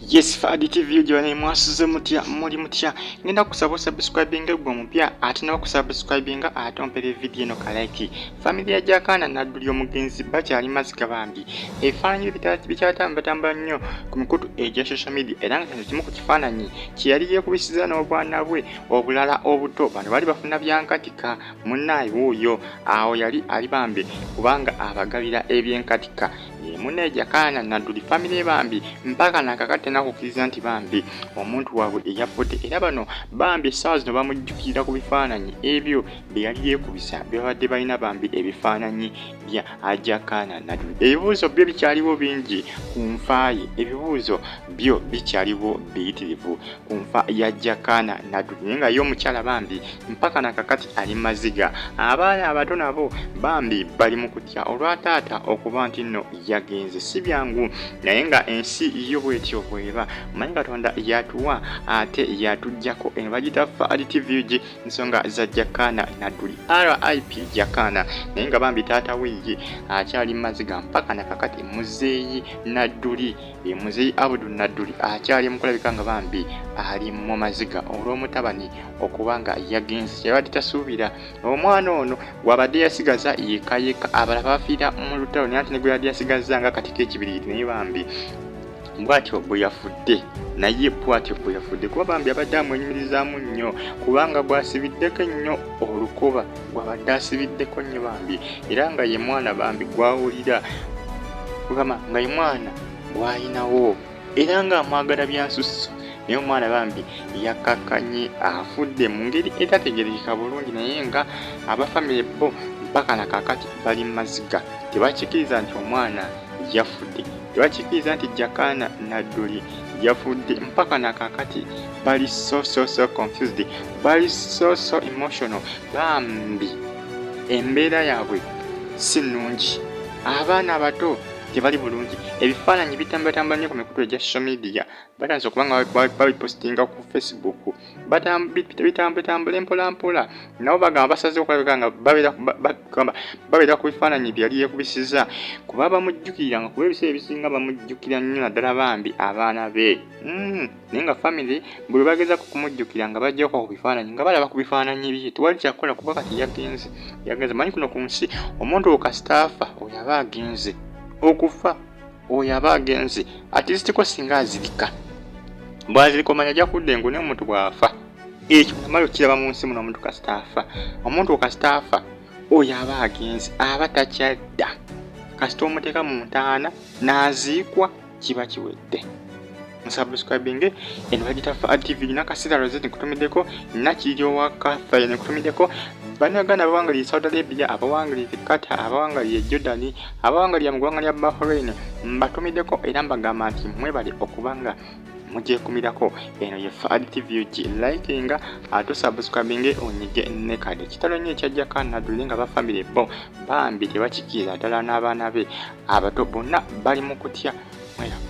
Yes, Fadi TV gyone mwasuze mutya, muli mutya. Ngenda kusaba subscribing gwe mupya ate nawe kusubscribinga ate ompere video eno ka like. Family ya Jakana Nadduli omugenzi bakyali maziga bambi. Ebifaananyi bikyatamba nnyo ku mikutu egya social media era nga kino kimu ku kifaananyi kye yali yeekubisiza n'obwana bwe obulala obuto. Bano bali bafuna byankatika munnaayi wuuyo awo yali ali bambi kubanga abagabira ebyenkatika. Munne Jakana Nadduli family bambi mpaka nakakati nakukkiriza nti bambi omuntu waabwe eyafudde era bano bambi essaawa zino bamujjukirira ku bifaananyi ebyo bye yali yeekubisa bye babadde balina bambi ebifaananyi bya Jakana Nadduli. Ebibuuzo byo bikyaliwo bingi ku nfa ye, ebibuuzo byo bikyaliwo biyitirivu ku nfa ya Jakana Nadduli naye nga ye omukyala bambi mpaka nakakati ali maziga. Abaana abato nabo bambi bali mu kutya olwa taata okuba nti nno yagenze. Si byangu naye nga ensi yo bwetyo bweba. Manyi Katonda yatuwa ate yatuggyako. Eno bagiyita Fadi TV UG nsonga za Jakana Nadduli, RIP Jakana. Naye nga bambi taata we ye akyali maziga mpaka nakakati. Muzeeyi Nadduli, muzeeyi Abudu Nadduli akyali mukulabika nga bambi ali mu maziga olw'omutabani okuba nga yagenze. Kyabadde tasuubira omwana ono gwabadde yasigaza yekka yekka, abalala bafiira mu lutalo naye ate ne gwe yabadde yasigaza nga kati k'ekibiriiti naye bambi bw'atyo bwe yafudde, naye bw'atyo bwe yafudde kuba bambi abadde amwenyumirizaamu nnyo kubanga gw'asibiddeko ennyo olukoba gw'abadde asibiddeko nnyo bambi era nga ye mwana bambi gw'awulira kugamba nga ye mwana gw'alinawo era ng'amwagala byansusso. Naye omwana bambi yakkakkanye afudde mu ngeri etategeerekeka bulungi naye nga abafamire bo mpaka nakakati bali mu maziga, tebakikkiriza nti omwana yafudde, tebakikkiriza nti Jakana Nadduli yafudde. Mpaka nakakati bali so so so confused, bali so so emotional bambi embeera yaabwe si nnungi, abaana abato tebali bulungi. Ebifaananyi bitambatamba nnyo ku mikutu egya social media, batandise okuba nga babipositinga ku Facebook, bitambatambula empolampola. Nabo bagamba basazeewo okulabika nga babeera ku bifaananyi bye yali yeekubisiza kuba bamujjukiranga, kuba ebiseera ebisinga bamujjukira nnyo naddala bambi abaana be. Naye nga family buli bagezaako okumujjukira nga bajjako ku bifaananyi nga balaba ku bifaananyi bye, tewali kyakukola kuba kati yagenze, yagenze. Manyi kuno ku nsi omuntu kasita afa oyo aba agenze, okufa oyo aba agenze. At least ko singa azirika, bw'azirika omanya ajja kudda engu. Naye omuntu bw'afa ekyo namala okukiraba mu nsi muno, omuntu kasita afa, omuntu kasita afa oyo aba agenze, aba takyadda. Kasita omuteeka mu ntaana n'aziikwa kiba kiwedde. Musubscribinge, eno bagiyita Fadi TV. Nakasira Rosette nkutumiddeko, Nakiriri owa Catherine nkutumiddeko, bannayuganda abawangalira Saudi Arabia, abawangalira Qatar, abawangalira Jordan, abawangalira mu ggwanga lya Bahrain mbatumiddeko era mbagamba nti mwebale okuba nga mugyekumirako. Eno ye Fadi TV UG, likinga ate osubscribinge onyige ne kade. Kitalo nnyo ekya Jakana Nadduli nga bafamire bo bambi tebakikkiriza ddala n'abaana be abato bonna bali mu kutya. Mweraba.